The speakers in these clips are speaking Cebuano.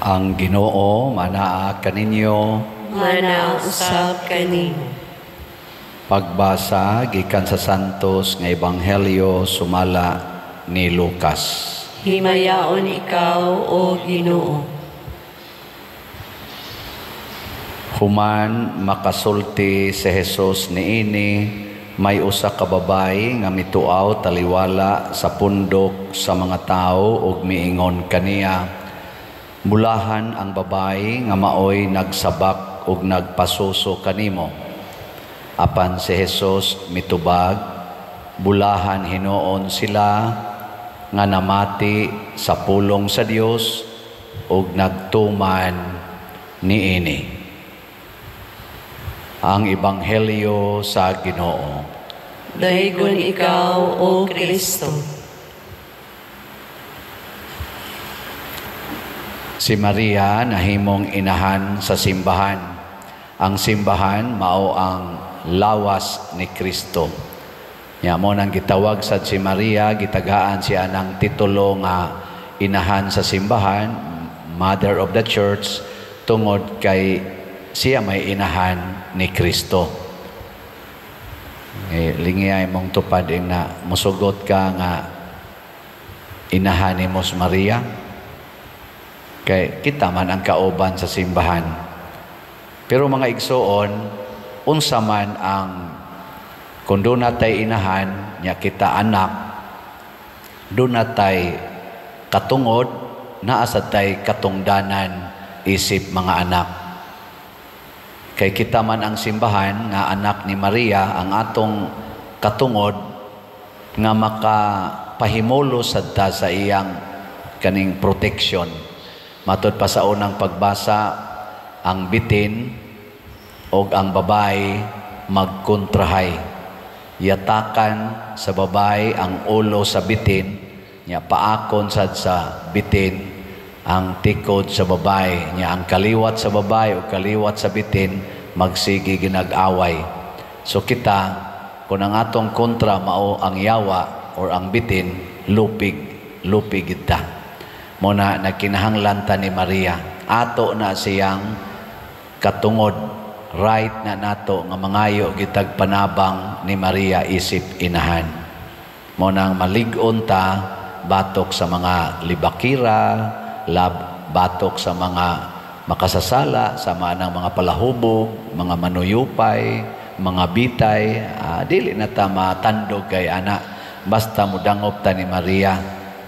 Ang Ginoo manaa kaninyo. Manaa usab kanimo. Pagbasa gikan sa Santos nga Ebanghelyo sumala ni Lucas. Himayaon ikaw, O Ginoo. Human makasulti si Jesus niini, may usa ka babayi nga mituaw taliwala sa pundok sa mga tawo ug miingon kaniya, "Bulahan ang babayi nga maoy nagsabak ug nagpasuso kanimo." Apan si Jesus mitubag, "Bulahan hinuon sila nga namati sa pulong sa Dios ug nagtuman niini." Ang Ebanghelyo sa Ginoo. Daygon ikaw, O Kristo. Si Maria nahimong inahan sa simbahan. Ang simbahan mao ang lawas ni Kristo. Nya mo nang gitawag sad si Maria, gitagaan siya ng titulo nga inahan sa simbahan, Mother of the Church, tungod kay siya may inahan ni Kristo. Lingiyay mong tupad ing na musugot ka nga inahan ni Mos Maria. Kay kita man ang kauban sa simbahan. Pero mga igsoon, unsa man ang kung doon natay inahan, nya kita anak, doon natay katungod, naa sad tay katungdanan isip mga anak. Kay kita man ang simbahan nga anak ni Maria, ang atong katungod nga makapahimulo sad ta sa iyang kaning protection. Matud pa sa unang pagbasa, ang bitin og ang babae magkontrahay. Yatakan sa babae ang ulo sa bitin, nya paakon sad sa bitin ang tikod sa babae, nya ang kaliwat sa babae o kaliwat sa bitin magsige ginag-away. So kita, kung ang atong kontra mao ang yawa or ang bitin, lupig, lupig kita. Muna nagkinahanglan ta ni Maria. Ato na siyang katungod, right na nato nga mangayo gitag panabang ni Maria isip inahan. Muna ang malig-on ta batok sa mga libakira, batok sa mga makasasala, sa mga mga palahubog, mga manuyupay, mga bitay, dili na ta matandog kay ana. Basta mudangop ta ni Maria.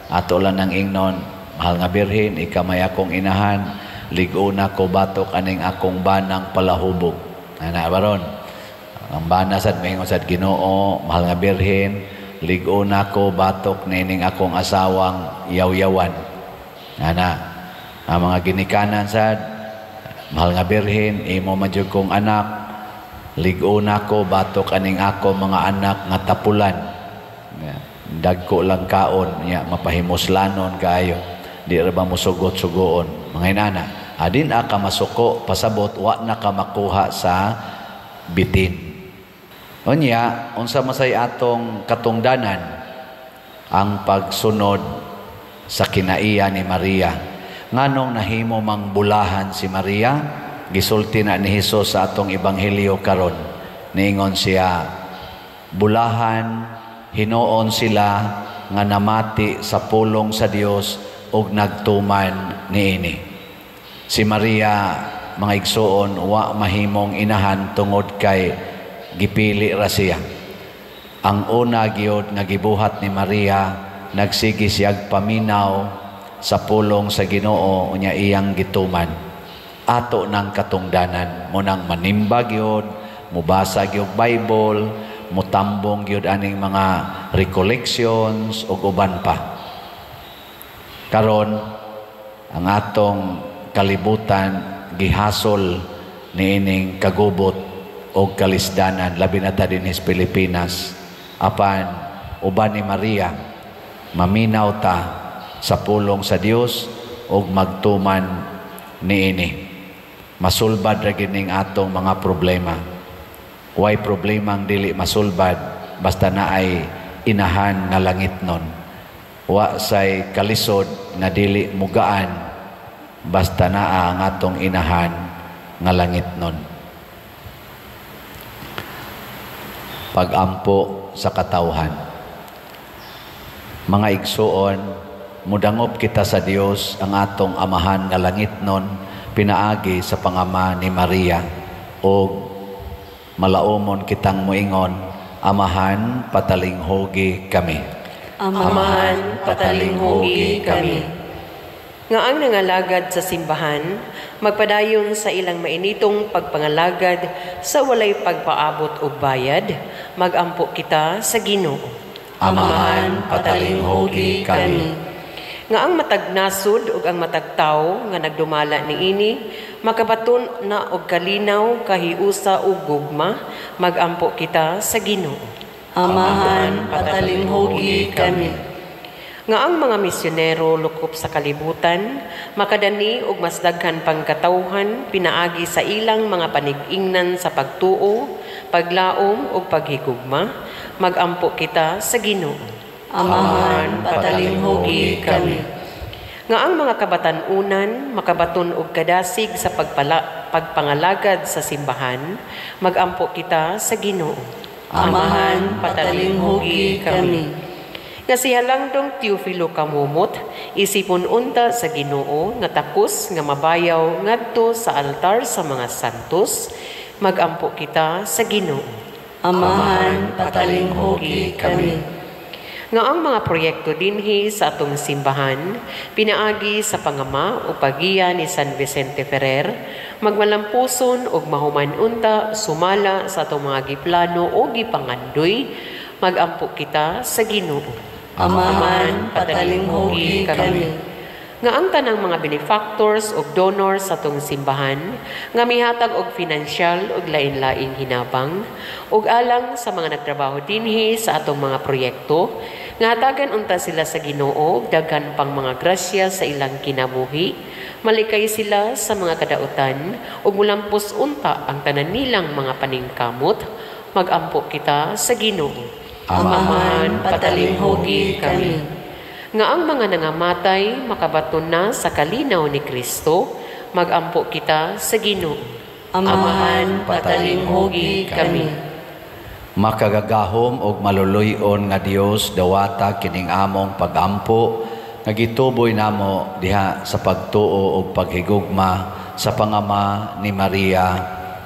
Ato lang ang ingnon, "Mahal nga Birhen, ikaw may akong inahan, lig-una ko batok aning akong banang palahubog." Ana baron. Ang bana sad maingon sad, "Ginoo, Mahal nga Birhen, lig-una ko batok nining akong asawang yaw-yawan." Ana, ang mga ginikanan sad, "Mahal nga Birhen, imo man jud kong anak, lig-una ko batok aning ako mga anak nga tapulan. Dagko lang kaon, nya mapahimuslanon kaayo. Di ra ba musugot-sugoon?" Mga inana, adin a ka masuko, pasabot wa na ka makuha sa bitin. Unya, unsa masay atong katungdanan? Ang pagsunod sa kinaiya ni Maria. Nganong nahimo mang bulahan si Maria? Gisulti na ni Hesus sa atong ebanghelyo karon. Niingon siya, "Bulahan hinuon sila nga namati sa pulong sa Dios ug nagtuman niini." Si Maria, mga igsuoon, wa mahimong inahan tungod kay gipili ra siya. Ang una gyud nga gibuhat ni Maria, nagsige siyag paminaw sa pulong sa Ginoo unya iyang gituman. Ato nang katungdanan mo nang manimba gyud, mubasa gyud Bible, mutambong gyud aning mga recollections ug uban pa. Karon ang atong kalibutan gihasol niining kagubot og kalisdanan, labi na ta dinhi sa Pilipinas. Apan uban ni Maria, maminaw ta sa pulong sa Dios ug magtuman niini. Masulbad ra gyud ning atong mga problema. Way problemang dili masulbad basta naay inahan nga langitnon. Wa say kalisod nga dili mugaan Basta naa ang atong inahan nga langitnon. Pagampo sa katawhan. Mga igsuon, mudangop kita sa Dios ang atong amahan nga langitnon pinaagi sa pangama ni Maria, og malaumon kitang moingon, Amahan, patalinghugi kami. Amahan, patalinghugi kami. Nga ang nangalagad sa simbahan, magpadayon sa ilang mainitong pagpangalagad sa walay pagpaabot og bayad, magampo kita sa Ginoo. Amahan, patalinghugi kami. Nga ang matag nasud ug ang matag tawo nga nagdumala niini makabaton na og kalinaw, kahiusa ug gugma, magampo kita sa Ginoo. Amahan, patalinghugi kami. Nga ang mga misyonero lukop sa kalibutan makadani og mas daghan pang katawhan pinaagi sa ilang mga panig-ingnan sa pagtuo, paglaom ug paghigugma, magampo kita sa Ginoo. Amahan, patalinghugi kami. Nga ang mga kabatan-unan makabaton og kadasig sa pagpangalagad sa simbahan, magampo kita sa Ginoo. Amahan, patalinghugi kami. Nga si Halangdong Teofilo Camomot, isipon unta sa Ginoo nga takos nga mabayaw ngadto sa altar sa mga santos, magampo kita sa Ginoo. Amahan, patalinghugi kami. Nga ang mga proyekto dinhi sa atong simbahan pinaagi sa pangama o pagiya ni San Vicente Ferrer, magmalampuson og mahuman unta sumala sa atong mga giplano o gipangandoy, magampo kita sa Ginoo. Amahan, patalinghugi kami. Nga ang tanang mga benefactors og donors sa atong simbahan nga mihatag og finansyal og lain-laing hinabang ug alang sa mga nagtrabaho dinhi sa atong mga proyekto, nga hatagan unta sila sa Ginoo og daghan pang mga grasya sa ilang kinabuhi, malikay sila sa mga kadautan ug mulampos unta ang tanan nilang mga paningkamot, magampo kita sa Ginoo. Amahan, patalinghugi kami. Nga ang mga nangamatay makabaton na sa kalinaw ni Kristo, magampo kita sa Ginoo. Amahan, patalinghugi kami. Makagagahom og maluluy-on nga Dios, dawata kining among pagampo nga gituboy namo diha sa pagtuo og paghigugma sa pangama ni Maria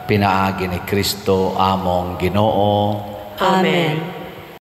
pinaagi ni Kristo among Ginoo. Amen.